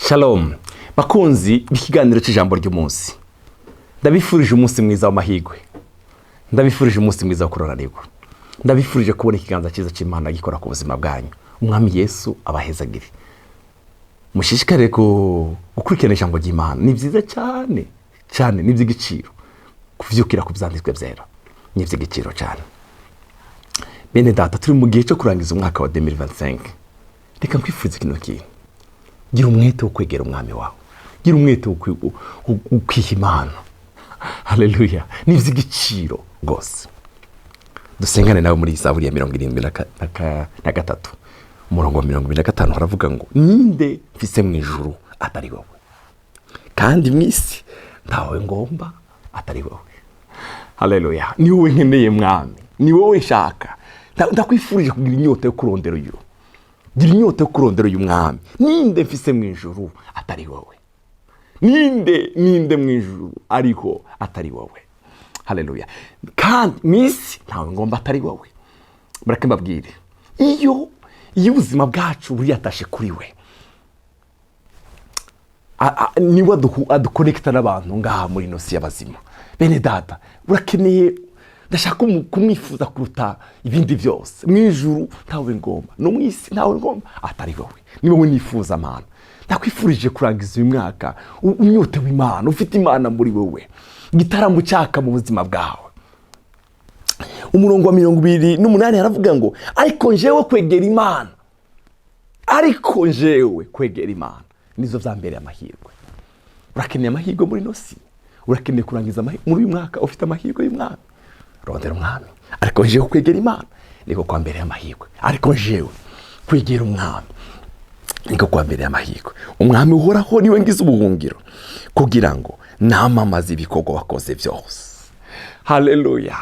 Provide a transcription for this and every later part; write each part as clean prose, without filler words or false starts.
Shalom bakunzi b'ikiganiro cy'ijambo ry'umunsi, ndabifurije umunsi mwiza w'amahirwe, ndabifurije umunsi mwiza wo kuroranirwa, ndabifurije kubona ikiganza cyiza cy'Imana gikora ku buzima bwanyu. Umwami Yesu abahezagire. Mushishikarire gukurikirana ijambo ry'Imana, ni byiza cyane cyane, ni iby'igiciro kuvyukira ku byanditswe byera, ni iby'igiciro cyane. Bene data, turi mu gihe cyo kurangiza umwaka wa 2025. Reka nkwifurize kino kintu: gira umwete wo kwegera umwami wawe, gira umwete wo kwiha Imana. Haleluya, ni iby'igiciro rwose. Dusengane nawe muri Zaburi ya 73, umurongo wa 75, haravuga ngo: "Ninde mfise mu ijuru atari wowe? Kandi mu isi ntawe ngomba atari wowe." Haleluya, ni wowe nkeneye Mwami, ni wowe nshaka. Ndakwifurije kugira inyota yo kurondera uyu, gira inyota yo kurondera uyu mwami. Ninde mfise mu ijuru atari wowe? Ninde, ninde mu ijuru ariho atari wowe? Haleluya. Kandi mu isi ntawe ngomba atari wowe. Mureke mbabwire, iyo ubuzima bwacu buriyatashe kuri we, niwe adukonekita n'abantu ngaha muri ino si y'abazima. Bene data, urakeneye, ndashaka kumwifuza kuruta ibindi byose. Mu ijuru ntawe ngomba, no mu isi ntawe ngomba atari wowe, ni wowe nifuza Mana. Ndakwifurije kurangiza uyu mwaka unyotewe Imana, ufite Imana muri wowe, igitaramo cyaka mu buzima bwawe. Umurongo wa 28 haravuga ngo: "Ariko njewe kwegera Imana, ariko njewe kwegera Imana nizo vyambereye amahirwe." Urakeneye amahirwe muri ino si, urakeneye kurangiza muri uyu mwaka ufite amahirwe y'umwami. Rondera umwami. Ariko njewe kwegera Imana niko kwambereye amahirwe, ariko njewe kwegera umwami niko kwambereye amahirwe. Umwami uhoraho niwe ngize ubuhungiro, kugira ngo namamaze ibikorwa wakoze byose. Haleluya.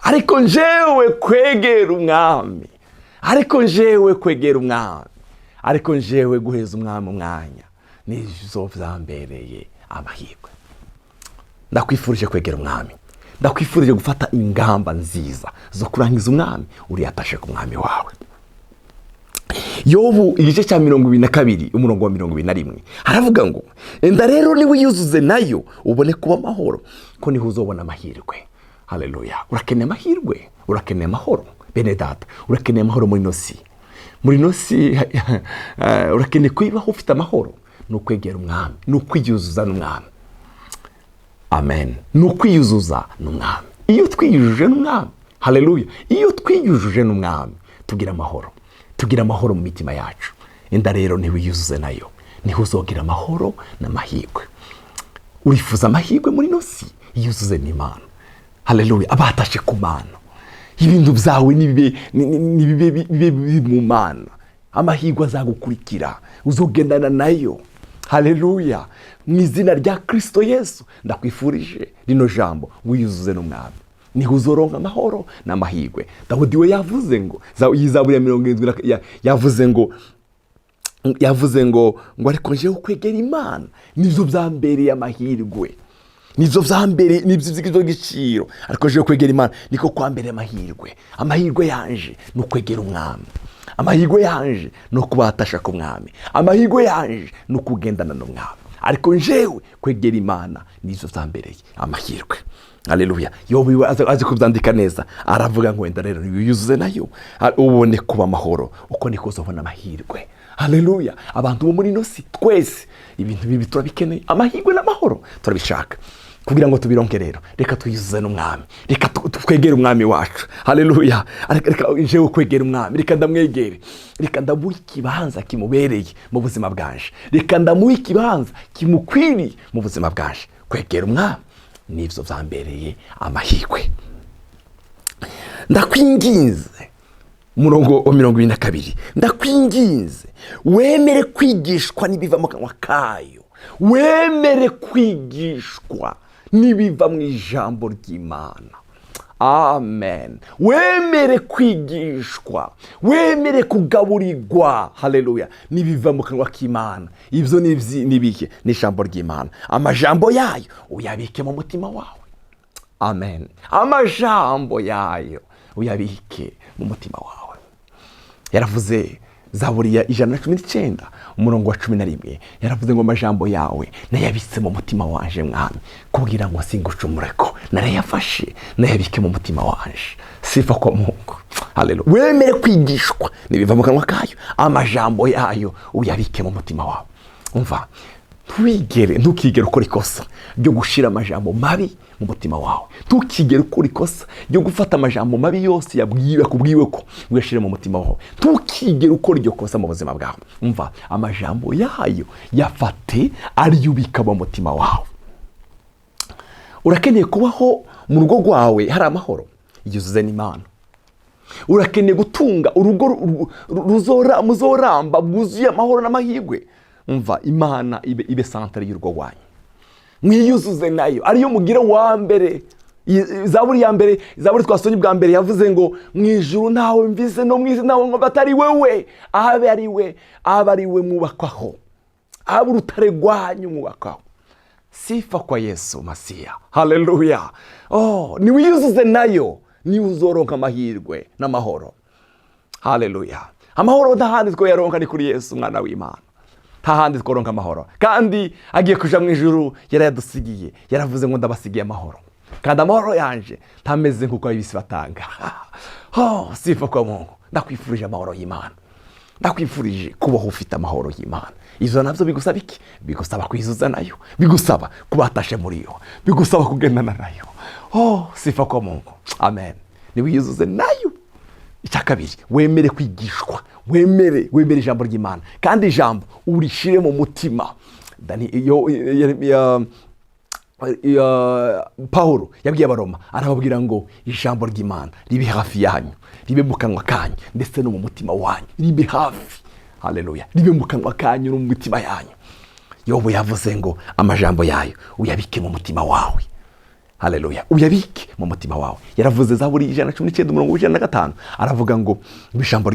Ariko njewe kwegera umwami, ariko njewe kwegera umwami, ariko njewe guheza umwami umwanya nizo vyambereye amahirwe. Ndakwifurije kwegera umwami, ndakwifurije gufata ingamba nziza zo kurangiza umwami uriyatashe ku mwami wawe. Yobu igice cya 22, umurongo wa 21, haravuga ngo: "Enda rero niwiyuzuze nayo, ubone kuba amahoro, ko niho uzobona amahirwe." Haleluya. Urakeneye amahirwe, urakeneye amahoro. Bene data, urakeneye amahoro muri ino si, muri ino si urakeneye kuyibaho ufite amahoro. Ni ukwegera umwami, ni ukwiyuzuza n'umwami. Amen, ni ukwiyuzuza n'umwami. Iyo twiyujuje n'umwami, haleluya, iyo twiyujuje n'umwami tugira amahoro, tugira amahoro mu mitima yacu. Inda rero ntiwiyuzuze nayo, niho uzogira amahoro n'amahirwe. Urifuza amahirwe muri ino si? Iyuzuze n'Imana. Haleluya. Abatashe ku Mana, ibintu byawe nibibe bibe biri mu Mana, amahirwe azagukurikira, uzogendana nayo. Haleluya. Mu izina rya Kirisito Yesu, ndakwifurije rino jambo: wiyuzuze n'umwami, niho uzoronka amahoro n'amahirwe. Dawudi we yavuze ngo iyi Zaburi ya 70 yavuze ngo: "Ariko njewe kwegera Imana nibyo byambereye amahirwe, nibyo byambereye, nibyo by'igiciro. Ariko njewe kwegera Imana niko kwambereye amahirwe. Amahirwe yanje ni ukwegera umwami, amahirwe yanje ni ukubatasha ku mwami, amahirwe yanje ni ukugendana n'umwami. Ariko njewe kwegera Imana nizo byambereye amahirwe." Haleluya. Yobu iwe azi kubyandika neza, aravuga ngo: "Wenda rero wiyuzuze nayo, ubone kuba amahoro, uko niko uzobona amahirwe." Haleluya. Abantu bo muri ino si twese ibintu bibi turabikeneye, amahirwe n'amahoro turabishaka. Kugira ngo tubironke rero, reka twiyuzuze n'umwami, reka twegere umwami wacu. Haleluya. Reka njewe kwegera umwami, reka ndamwegere, reka ndamuha ikibanza kimubereye mu buzima bwanje, reka ndamuha ikibanza kimukwiriye mu buzima bwanje. Kwegera umwami nibyo byambereye amahirwe. Ndakwinginze, umurongo wa 22, ndakwinginze wemere kwigishwa n'ibiva mu kanwa kayo, wemere kwigishwa n'ibiva mu ijambo ry'Imana. Amen. Wemere kwigishwa, wemere kugaburirwa, haleluya, n'ibiva mu kanwa k'Imana. Ibyo ni ibihe? Ni ijambo ry'Imana. Amajambo yayo uyabike mu mutima wawe. Amen. Amajambo yayo uyabike mu mutima wawe. Yaravuze Zaburi ya 119 umurongo wa 11 yaravuze ngo amajambo yawe nayabitse mu mutima wanje mwami, kugira ngo singucumureko, narayafashe nayabike mu mutima wanje. Sifa kwa Mungu. Haleluya. Wemere kwigishwa nibiva mu kanwa kayo, amajambo yayo uyabike mu mutima wawe. Umva, ntukigere ukora ikosa ryo gushira amajambo mabi mu mutima wawe. Ntukigere ukora ikosa ryo gufata amajambo mabi yose yakubwiwe ko uyashire mu mutima wawe. Ntukigere ukora iryo kosa mu buzima bwawe. Umva, amajambo yayo yafate ariyo ubika mu mutima wawe. Urakeneye kubaho mu rugo rwawe hari amahoro, yuzuze n'Imana. Urakeneye gutunga urugo muzoramba bwuzuye amahoro n'amahirwe. Umva, Imana ibe centre y'urugo rwanyu, mwiyuzuze nayo, ariyo mugire wa mbere. Zaburi ya mbere, Zaburi twasomye bwa mbere yavuze ngo mu ijuru ntawe mvise no mu isi ntawe ngo atari wewe, abe ari we, abe ari we mwubakwaho, abe urutare rwanyu mwubakwaho. Sifa kwa Yesu Masiya. Haleluya. Oh, niwiyuzuze nayo, niwe uzoronka amahirwe n'amahoro. Haleluya. Amahoro nta handi twoyaronka, ni kuri Yesu umwana w'Imana. Nta handi tworonka amahoro. Kandi agiye kuja mu ijuru yarayadusigiye, yaravuze ngo ndabasigiye amahoro, kandi amahoro yanje ntameze nk'uko ab'isi batanga. Oh, sifa kwa Mungu. Ndakwifurije amahoro y'Imana, ndakwifurije kubaho ufite amahoro y'Imana. Ivyo navyo bigusaba iki? Bigusaba kwizuza nayo, bigusaba kubatashe muri yo, bigusaba kugendana nayo. Oh, sifa kwa Mungu. Amen. Niwiyuzuze nayo. Icya kabiri, wemere kwigishwa, wemere ijambo ry'Imana, kandi ijambo urishire mu mutima. Paulo yabwiye Abaroma, arababwira ngo ijambo ry'Imana ribe hafi yanyu, ribe mu kanwa kanyu ndetse no mu mutima wanyu, ribe hafi. Haleluya. Ribe mu kanwa kanyu no mu mitima yanyu. Yobu yavuze ngo amajambo yayo uyabike mu mutima wawe. Haleluya. Uyabike mu mutima wawe. Yaravuze Zaburi 119 umurongo 105, aravuga ngo ijambo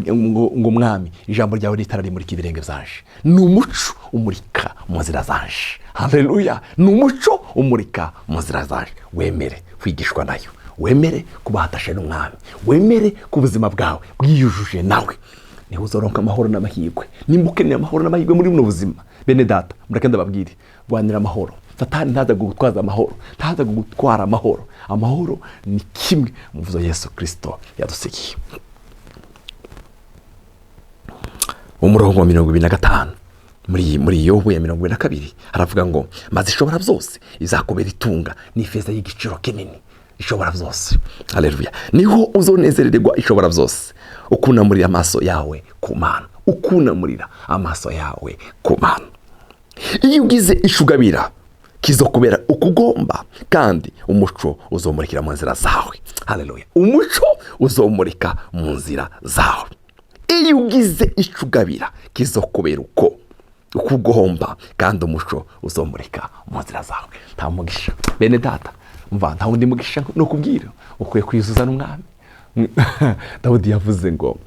ngo mwami, ijambo ryawe ritara rimurika ibirenge byanje, ni umuco umurika mu nzira zanje. Haleluya. Ni umuco umurika mu nzira zanje. Wemere kwigishwa nayo, wemere kubahatashe n'umwami, wemere ku buzima bwawe bwiyujuje nawe, niho uzoronka amahoro n'amahirwe. Nimba ukeneye amahoro n'amahirwe muri buno buzima, bene data, mureke ndababwire, rwanira amahoro. Satani ntaza kugutwaza amahoro, ntaza kugutwara amahoro. Amahoro ni kimwe mu byo Yesu Kristo yadusigiye. Umurongo wa 25 muri Yobu ya 22 aravuga ngo maze ishobora byose izakubera itunga n'ifeza y'igiciro kinini. Ishobora byose. Haleluya. Niho uzonezererwa ishobora byose, ukunamurira amaso yawe ku Mana, ukunamurira amaso yawe ku Mana. Iyo ugize ishugabira kizokubera ukugomba, kandi umuco uzomurikira mu nzira zawe. Haleluya. Umuco uzomurika mu nzira zawe. Iyo ugize ishugabira kizokubera uko ukugomba, kandi umuco uzomurika mu nzira zawe. Nta mugisha bene data, mva nta wundi mugisha no kubwira, ukwiye kwiyuzuza n'umwami. Dawudi yavuze ngo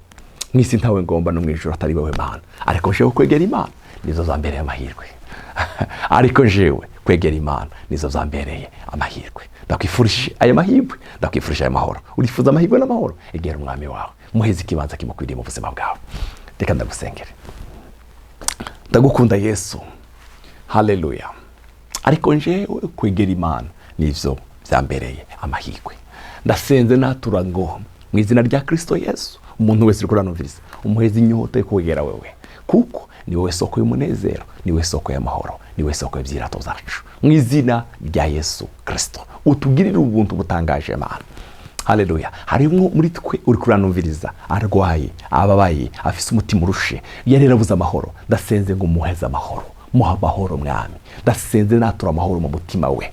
mwisi ntawe ngomba no mwijuru atari wewe Mana, ariko jewe kwegera Imana nizo zambereye amahirwe. Ariko jewe kwegera Imana nizo zambereye amahirwe. Ndakwifurije aya mahirwe, ndakwifurije aya mahoro. Urifuza amahirwe n'amahoro, egera umwami wawe, muheze ikibanza kimukwiriye mu buzima bwawe. Reka ndagusengere. Ndagukunda Yesu. Haleluya. Ariko jewe kwegera Imana nivyo byambereye amahirwe. Ndasenze natura ngo mu izina rya Kristo Yesu, umuntu wese uri kuranumviriza umuheze inyota yo kwegera wewe, kuko ni wowe soko y'umunezero, ni wowe soko y'amahoro, ni wowe soko y'byirato byacu. Mu izina rya Yesu Kristo utugirire ubuntu butangaje Mana. Haleluya. Harimo muri twe uri kuranumviriza arwaye, ababaye, afise umutima urushe, yarerabuze amahoro. Ndasenze ngo umuheze amahoro, muha amahoro mwami. Ndasenze natura amahoro mu mutima we.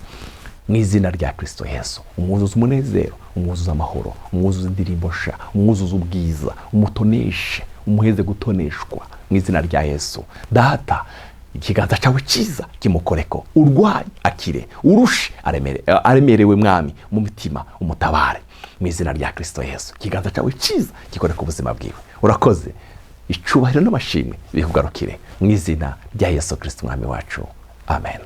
Mu izina rya Kristo Yesu, umwuzuze umunezero, umwuzuze amahoro, umwuzuze indirimbo sha, umwuzuze ubwiza, umutoneshe, umuheze gutoneshwa mu izina rya Yesu. Data, ikiganza cyawe cyiza kimukoreko, urwaye akire, urushe aremerewe mwami mu mitima, umutabare mu izina rya Kristo Yesu. Ikiganza cyawe cyiza gikoreko ubuzima bwiwe. Urakoze, icubahiro n'amashimwe bikugarukire mu izina rya Yesu Kristo mwami wacu. Amen.